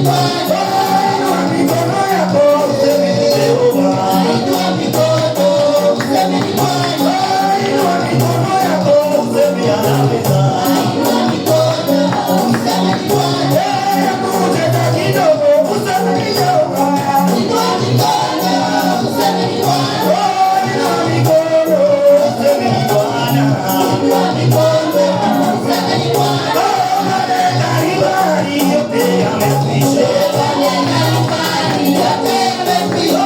Inua mikono yako useme ni Jehova. Inua mikono useme ni Bwana. Inua mikono yako useme anaweza. Inua mikono useme ni Bwana. Hebu cheza kidogo useme ni Jehova. Inua mikono useme ni Bwana. Inua mikono useme ni Bwana. Inua mikono useme ni Bwana. Pale Kalvari yote yamekwisha. Pale Kalvari yote yamekwisha.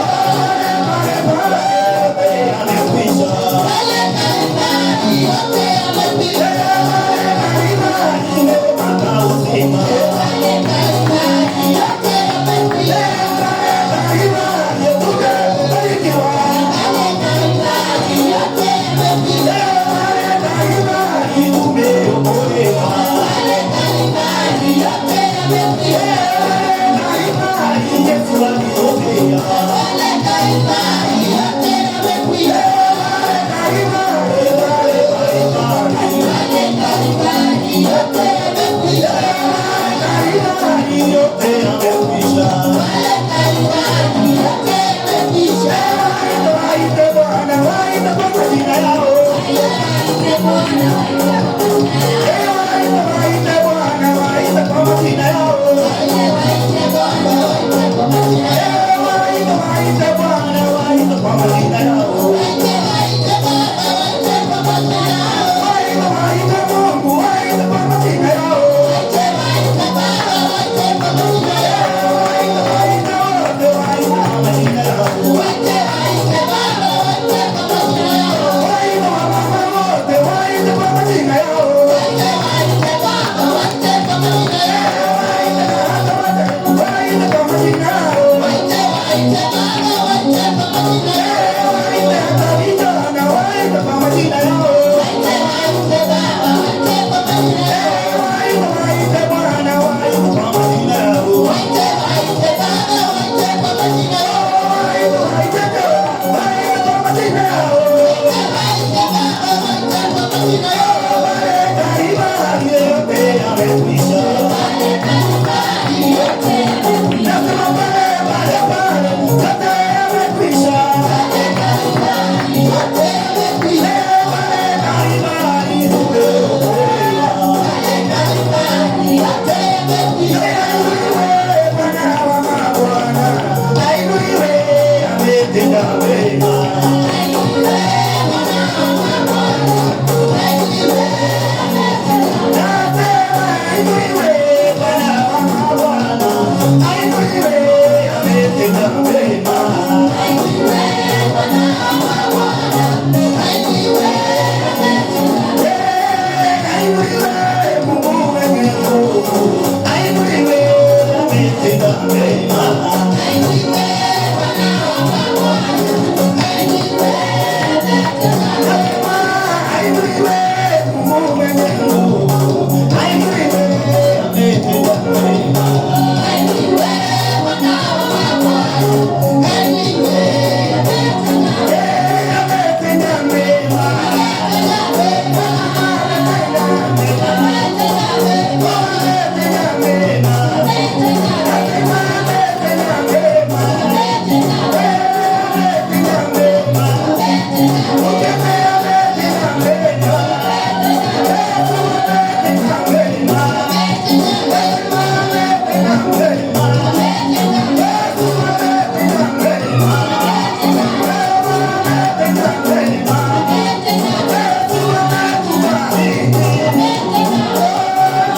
Pale pale yote yamekwisha. Pale Kalvari yote yamekwisha. Pale Kalvari tumepata uzima. Pale Kalvari yote yamekwisha. Pale Kalvari tumebarikiwa. Pale Kalvari yote yamekwisha. Pale Kalvari tumeokolewa. Pale Kalvari yote yamekwisha. Pale Kalvari Yesu alitupia. Pale Kalvari yote yamekwisha. Pale Kalvari, pale Kalvari. Pale Kalvari yote yamekwisha. Kalvari yote yamekwisha. Pale Kalvari yote yamekwisha. Waite Bwana, waite kwa majina yao. Waite Bwana, waite kwa majina yao. Waite, waite Bwana, waite kwa majina yao. Waite Bwana, waite kwa majina yao. Waite, waite Bwana, waite kwa majina yao. Waite, waite Baba, waite kwa majina yao. Waite, waite Mungu, waite kwa majina yao. Waite, waite Baba, waite kwa majina yao. Waite, waite wote, waite kwa majina yao. Waite, waite Baba, waite kwa majina yao. Waite wamama wote, waite kwa majina yao. Waite, waite Baba, waite kwa majina yao. Waite na hata wote, waite kwa majina yao. Waite, waite Baba, waite kwa majina yao. Waite hata vijana, waite kwa majina yao. Waite, waite Baba, waite kwa majina yao. Waite, waite Bwana, waite kwa majina yao. Waite, waite Baba, waite kwa majina yao. Waite, waite Jehova, waite kwa majina yao. Waite, waite Baba, waite kwa majina yao. Pale Kalvari yote yamekwisha. Pale Kalvari yote yamekwisha. Nasema pale, pale, pale, yote yamekwisha. Pale Kalvari yote yamekwisha. Pale Kalvari tumeokolewa. Pale Kalvari yote yamekwisha. Ainuliwe Bwana wa mabwana, ainuliwe ametenda wema. Ainuliwe Bwana wa mabwana, ainuliwe ametenda. Nasema ainuliwe Bwana wa mabwana, ainuliwe ametenda wema. Ainuliwe Bwana wa mabwana, ainuliwe ametenda. Ainuliwe Mungu mwenye nguvu, ainuliwe ametenda wema. Ainuliwe Bwana wa mabwana, ainuliwe ametenda. Nasema ainuliwe Mungu mwenye nguvu, ainuliwe ametenda wema. Ainuliwe Bwana wa mabwana, ainuliwe ametenda. Ametenda mema. Ametenda wema, ametenda wema, Ametenda mema. ametenda wema, Ametenda mema. ametenda wema, Ametenda mema. ametenda wema. Ametenda mema. Ametenda mema. Ametenda wema, Ametenda mema. ametenda wema, Ametenda mema. ametenda wema, Yesu ametubariki. ametenda wema,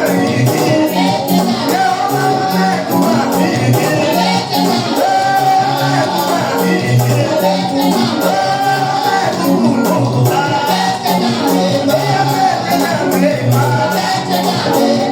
Ametubariki. ametenda wema, Ametubariki. ametenda wema, Ametubariki. ametenda wema, Ametukumbuka. ametenda wema, Ametenda mema. ametenda wema.